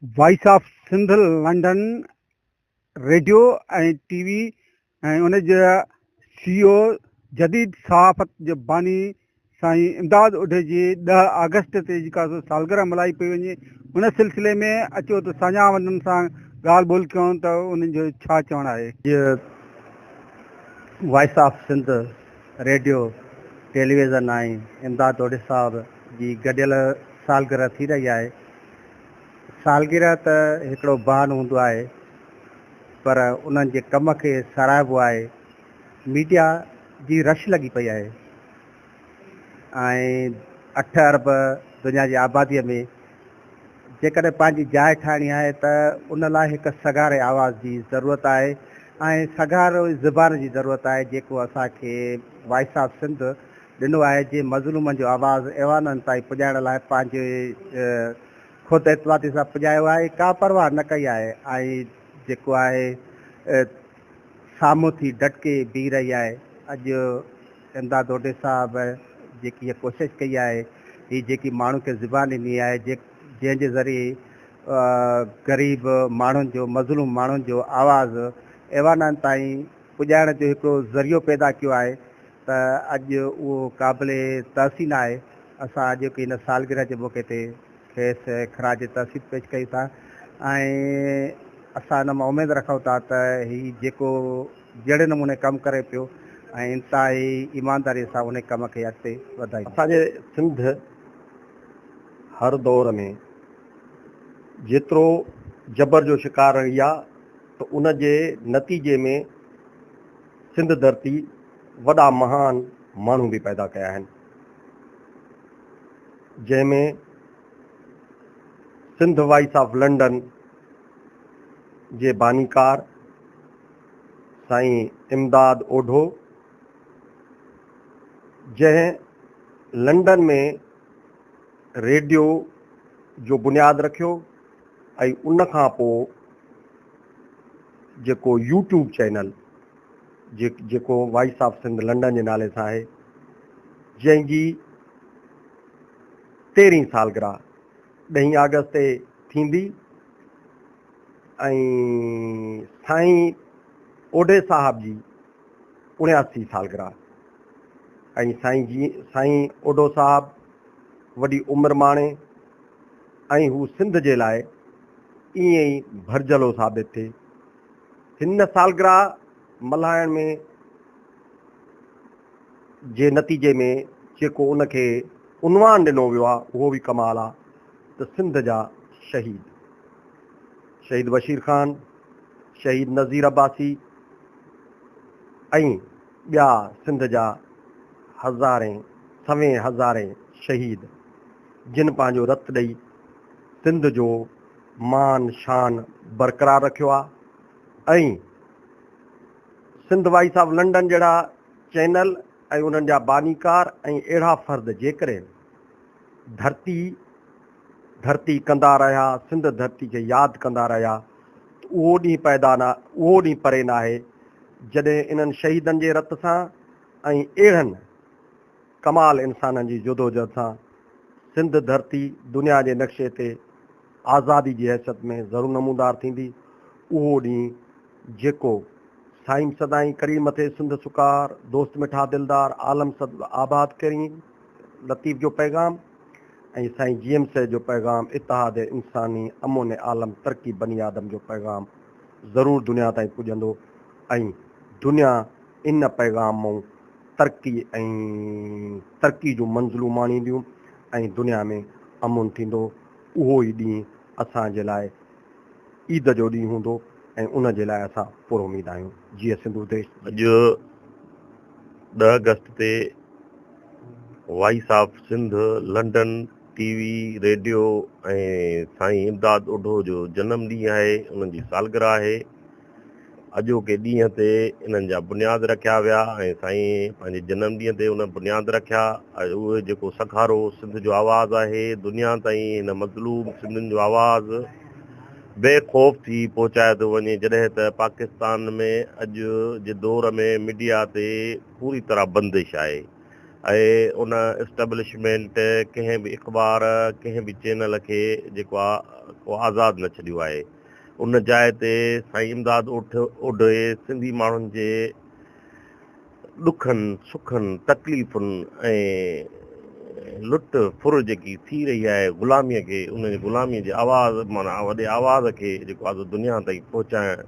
Voice of Sindh London radio ۽ T V ۽ ان جا سي او جديد صحافت جي باني سائين امداد اوڍي جي ڏهه آگسٽ تي جيڪا سو سالگرهه ملهائي پئي وڃي ان سلسلي ۾ اچو ته ساڃاهه وندن سان ڳالهه ٻولهه ڪيون ته انهن جو ڇا چوڻ آهي. اڄ voice of Sindh radio television ۽ Imdad Odho صاحب جي گڏيل سالگرهه ٿي رهي آهي. سالگرهه ته هڪڙو بهانو هوندو آهي پر انهن جي ڪم کي ساراهبو آهي. ميڊيا جي رش لڳي پئي آهي. ۽ اٺ ارب دنيا جي آباديء ۾ جيڪڏهن پنهنجي جاء ٺاهڻي آهي ته ان لاء هڪ سگهاري آواز جي ضرورت آهي ۽ سگهاري زبان جي ضرورت آهي جيڪو اسان کي وائس آف سنڌ ڏنو آهي جنهن مظلومن جو آواز ايوانن تائين پڄائڻ لاء پنهنجي خود اعتمادي سان پڄايو آهي ڪا پرواهه نه ڪئي آهي ۽ جيڪو آهي سامهون ٿي ڊٽڪي بيهي رهي آهي اڄ امداد اوڍي صاحب جيڪي هيء ڪوشش ڪئي آهي، هي جيڪي ماڻهن کي زبان ڏني آهي، جنهن جي ذريعي غريب ماڻهن جو، مظلوم ماڻهن جو آواز ايوانن تائين پڄائڻ جو هڪڙو ذريعو پيدا ڪيو آهي ته اڄ اهو قابل تحسين آهي. اسان اڄوڪي هن سالگرهه جي موقعي تي کيس خراج تحسين پيش ڪيون ٿا ۽ اسان ان مان اميد رکون ٿا ته هي جيڪو جهڙي نموني ڪم ڪري پيو ۽ انتهائي ايمانداري سان انهي ڪم کي اڳتي وڌائيندو. اسان جي سنڌ هر دور ۾ جيترو جبر جو شڪار رهي آ ته ان جي نتيجي ۾ سنڌ ڌرتي وڏا مهان ماڻهو به پيدا ڪيا آهن جنهن ۾ سنڌ وائس آف لنڊن جي بانيڪار سائين امداد اوڍو جنهن لنڊن ۾ ريڊيو جو بنياد رکيو ۽ ان کان پوء جيڪو يوٽيوب چينل جيڪو وائس آف سنڌ لنڊن جي نالي سان آهي جنهن جي تيرهين سالگرهه ڏهين آگسٽ تي ٿيندي ۽ سائين اوڍي صاحب جي 79 سالگرهه ۽ سائين جي سائين اوڍو صاحب وڏي عمر ماڻي ۽ هو سنڌ جي لاء ائين ئي ڀرجهلو ثابت ٿئي. هن سالگرهه ملهائڻ ۾ جي نتيجي ۾ جيڪو ان کي عنوان ڏنو ويو آهي اهو به ڪمال آهي ته سنڌ جا شهيد شهيد بشير خان، شهيد نذير عباسي ۽ ٻيا سنڌ جا هزارين سوين هزارين شهيد جن پنهنجو رت ڏئي سنڌ جو مان شان برقرار رکيو آهي ۽ سنڌ وائس آف لنڊن جهڙا چينل ۽ انهن جا بانيڪار ۽ اهڙا فرد جيڪڏهن ڌرتي ڌرتي ڪندا رهيا، سنڌ ڌرتي کي ياد ڪندا رهيا ته اهو ڏينهن پيدا نه اهو ڏينهن پري ناهي جڏهن انهن شهيدن جي رت سان ۽ اهڙن ڪمال انسانن جي جدوجهد سان سنڌ ڌرتي دنيا جي نقشي تي آزادي جي حيثيت ۾ ضرور نمودار ٿيندي اهو ڏينهن جيڪو سائين سدائين ڪرين مٿي سنڌ سڪار دوست مٺا دلدار عالم سد آباد ڪرين لطيف جو پيغام ۽ سائين جي ايم سيد جو پيغام اتحاد انساني امن عالم ترقي بني آدم جو پيغام ضرور دنيا تائين پڄندو ۽ دنيا ان پيغام مون ترقي ۽ ترقي جون منزلون ماڻينديون ۽ دنيا ۾ امن ٿيندو اهو ئي ڏينهن اسان جي لاء عيد جو ڏينهن هوندو ۽ ان جي لاء اسان پر اميد آهيون جيئي سنڌو ديش اڄ ڏهه آگسٽ تي voice of Sindh London T V radio ۽ سائين امداد اوڍو جو جنم ڏينهن آهي انهن جي سالگرهه آهي اڄوڪي ڏينهن تي انهن جا بنياد رکيا ويا ۽ سائين پنهنجي جنم ڏينهن تي ان بنياد رکيا ۽ اهي جيڪو سگهارو سنڌ جو آواز آهي دنيا تائين هن مظلوم سنڌين جو آواز بي خوف ٿي پهچايو ٿو وڃي جڏهن ته پاڪستان ۾ اڄ جي دور ۾ ميڊيا تي پوري طرح بندش آهي. ۽ ان اسٽيبلشمينٽ ڪنهن به اخبار، ڪنهن به چينل کي جيڪو آ ڪو آزاد نه ڇڏيو آهي. ان جاء تي سائين امداد اوڍي سنڌي ماڻهن جي ڏکن، سکن، تڪليفن ۽ لٽ ڦر جيڪي ٿي رهي آهي غلاميء کي ان غلاميء جي آواز معنيٰ وڏي آواز کي جيڪو آ سو دنيا تائين پهچائڻ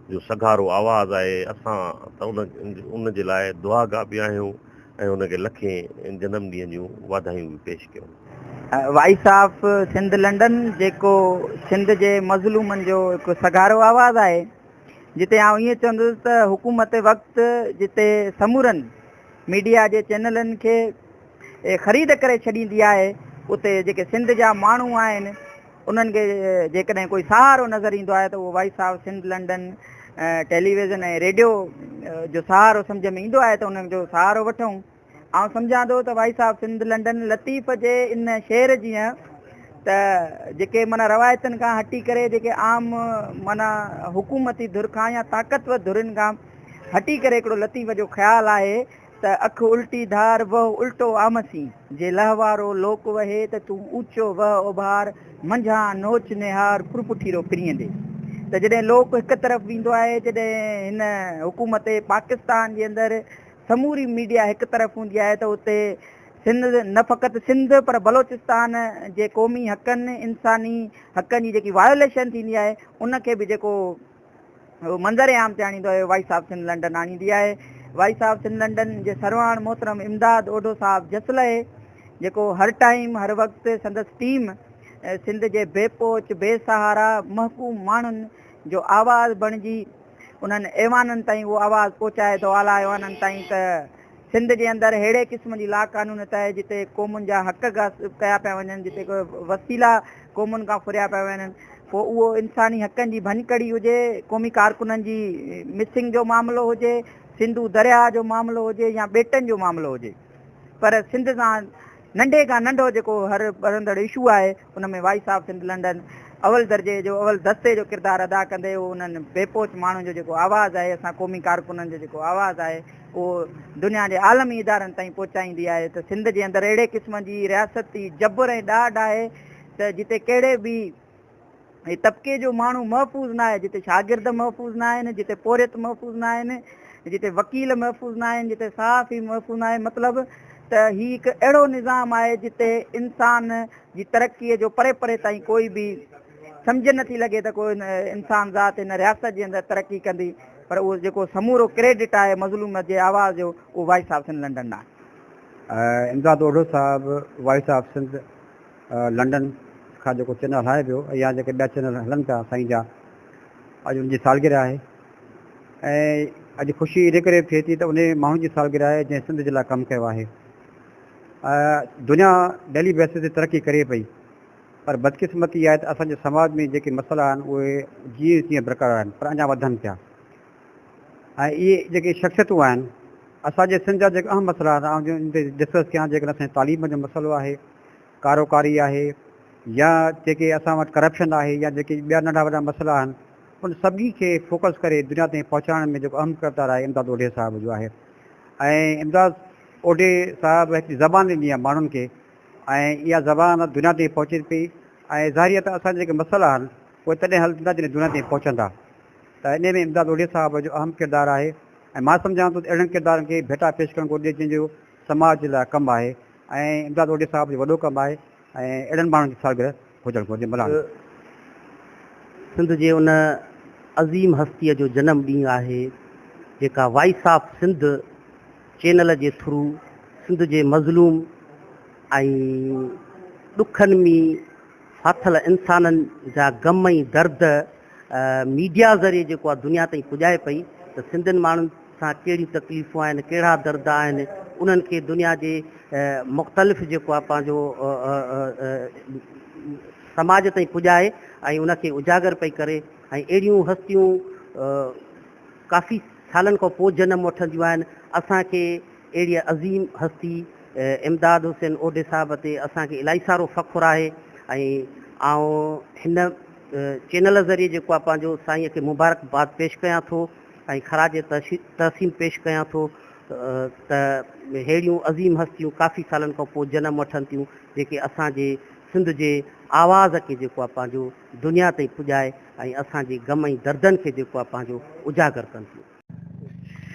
جو سگهارو آواز آهي. اسان ته ان جي لاء دعاگا به آهيون ۽ ان کي لکين جنم ڏينهن جون واڌايون به پيش ڪيون. وائس آف سنڌ لنڊن جيڪو سنڌ جي مظلومن جو هڪ سگهارو آواز آهي، جتي آئون ائين چوندس ته حڪومت وقت جتي سمورن ميڊيا جي چينلن کي خريد ڪري ڇڏيندي آهي، اتي جيڪي سنڌ جا ماڻهو آهن انهن کي جيڪڏهن ڪوئي سهارو نظر ايندو آهي ته اهو voice of Sindh London television ۽ radio جو سهارو سمجهه ۾ ايندو آهي ته انهن جو سهارو وٺون. آئون سمجهان ٿو ته voice of Sindh London Latif جي ان شعر جيان ته جيڪي معنيٰ روايتن کان هٽي ڪري جيڪي عام معنيٰ حڪومتي ڌر کان يا طاقتور ڌرين کان هٽي ڪري هڪڙو لطيف جو خيال آهي ته اک الٽي ڌار وهه الٽو آمسين، جي لهوارو لوڪ وهي ته تون اوچو وهه اوڀار، منجهان نوچ نهار پرپٺيرو پرينء ڏي. ته جڏهن لوڪ هڪ طرف ويندو آهي، جڏهن هن حڪومت پاڪستان جي اندر سموري ميڊيا هڪ طرف هوندي آهي ته اتي سنڌ نه فقط سنڌ پر بلوچستان جي قومي حقن، انساني حقن جي جيڪي وايوليشن ٿيندي آهي ان کي به جيڪو منظر عام تي آڻيندو آهي وائس آف سنڌ لنڊن آڻيندي آهي. وائس آف سنڌ لنڊن جي سرواڻ محترم امداد اوڍو صاحب جس لهي جيڪو هر ٽائيم هر وقت سندس ٽيم سنڌ جي بي پهچ بي سهارا محڪوم ماڻهن جو آواز بڻجي انهن ايوانن تائين اهو آواز پهچائي ٿو اعليٰ ايوانن تائين ته سنڌ جي اندر ههڙي قسم جي لاقانونيت آهي جتي قومن جا حق غصب ڪيا پيا وڃن، جتي وسيلا قومن کان ڦريا پيا وڃن، پوء اهو انساني حقن جي ڀڃڪڙي هجي، قومي ڪارڪنن جي مسنگ جو معاملو هجي، سنڌو درياهه جو معاملو هجي يا ٻيٽن جو معاملو هجي پر سنڌ سان ننڍي کان ننڍو جيڪو هر ٻرندڙ اشو آهي ان ۾ وائس آف سنڌ لنڊن اول درجي جو اول دستي جو ڪردار ادا ڪندي اهو انهن بي پهچ ماڻهن جو جيڪو آواز آهي اسان قومي ڪارڪنن جو جيڪو آواز آهي اهو دنيا جي عالمي ادارن تائين پهچائيندي آهي ته سنڌ جي اندر اهڙي قسم جي رياستي جبر ۽ ڏاڍ آهي ته جتي ڪهڙي به هي طبقي جو ماڻهو محفوظ ناهي، جتي شاگرد محفوظ ناهن، جتي پورهيت محفوظ ناهن، جتي وڪيل محفوظ ناهن، جتي صحافي محفوظ ناهي، مطلب ته هي هڪ اهڙو نظام آهي جتي انسان جي ترقي جو پري پري تائين ڪوئي به سمجهه نٿي لڳي ته ڪو انسان ذات هن رياست جي اندر ترقي ڪندي پر اهو جيڪو سمورو ڪريڊٽ آهي مظلوميت جي آواز جو اهو وائس آف سنڌ لنڊن ڏانهن. امداد اوڍو صاحب وائس آف سنڌ لنڊن کان جيڪو چينل هلائي پيو يا جيڪي ٻيا چينل هلن پيا سائين جا اڄ ان جي سالگرهه آهي ۽ اڄ خوشي ان ڪري به ٿئي ٿي ته ان ماڻهو جي سالگرهه آهي جنهن سنڌ جي لاء ڪم ڪيو آهي. دنيا ڊيلي بيسس تي ترقي ڪري پئي پر بدقسمتي آهي ته اسان جي سماج ۾ جيڪي مسئلا آهن اهي جيئن تيئن برقرار آهن پر اڃا وڌن پيا ۽ اهي جيڪي شخصيتون آهن اسان جي سنڌ جا جيڪي اهم مسئلا آهن آئون ان تي ڊسڪس ڪيان جيڪڏهن اسان جي تعليم جو مسئلو آهي ڪاروڪاري آهي يا جيڪي اسان وٽ ڪرپشن آهي يا جيڪي ٻيا ننڍا وڏا مسئلا آهن ان سڀني کي فوڪس ڪري دنيا تائين پهچائڻ ۾ جيڪو اهم ڪردار آهي امداد اوڍي صاحب جو آهي ۽ امداد اوڍي صاحب هڪ زبان ڏني آهي ماڻهن کي ۽ اها زبان دنيا تائين پهچي پئي ۽ ظاهري آهي ته اسان جا جيڪي مسئلا آهن اهي تڏهن حل ٿيندا جڏهن دنيا تائين پهچندا ته انهي ۾ امداد اوڍي صاحب جو اهم ڪردار آهي ۽ مان سمجهان ٿو ته اهڙن ڪردارن کي ڀيٽا پيش ڪرڻ گهرجي جن جو سماج لاء ڪم آهي ۽ امداد اوڍي صاحب جو وڏو ڪم آهي ۽ اهڙن ماڻهن جي سالگرهه هجڻ گهرجي ملان. سنڌ جي ان عظيم هستيء جو جنم ڏينهن آهي جيڪا وائس آف سنڌ چينل جي ٿرو سنڌ جي مظلوم ۽ ڏکن ۾ ڦاٿل انسانن جا غم ۽ درد ميڊيا ذريعي جيڪو آهي دنيا تائين پڄائي پئي ته سنڌين ماڻهن سان ڪهڙيون تڪليفون آهن ڪهڙا درد آهن انهن کي دنيا جي مختلف جيڪو آهي پنهنجو سماج تائين پڄائي ۽ ان کي اجاگر پئي ڪري ۽ اهڙيون هستيون ڪافي سالن کان پوء جنم وٺنديون آهن اسان کي اهڙي عظيم هستي امداد حسين اوڍي صاحب تي اسان کي الائي سارو فخر آهي ۽ آئون هن چينل ذريعي جيڪو آهي پنهنجو سائينء کي مبارڪباد پيش ڪيان ٿو ۽ خراج تحسين پيش ڪيان ٿو. ته ههڙيون عظيم هستيون ڪافي سالن کان پوء جنم وٺن ٿيون جيڪي اسان جي سنڌ جي آواز کي جيڪو آهي پنهنجو دنيا تائين پڄائي ۽ اسان جي غم ۽ دردن کي جيڪو آهي پنهنجو اجاگر ڪن ٿيون.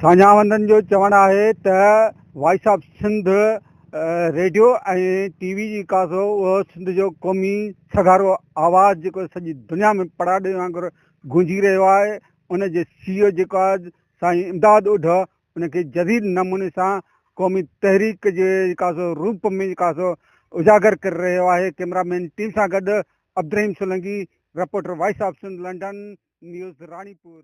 ساڃاهوندن جو چوڻ آهي ته voice of Sindh radio ۽ T V جيڪا سو اهو سنڌ جو قومي سگهارو آواز جيڪو سڄي دنيا ۾ پڙاڏي وانگر گونجي رهيو آهي ان جي سي او جيڪو آهي سائين امداد اوڍ ان کي جديد نموني سان قومي تحريڪ جي جيڪا سو روپ ۾ جيڪا سو اجاگر ڪري رهيو آهي ڪيمرا مين ٽيم سان گڏ Abdulrahim Solangi reporter voice of Sindh London news Ranipur.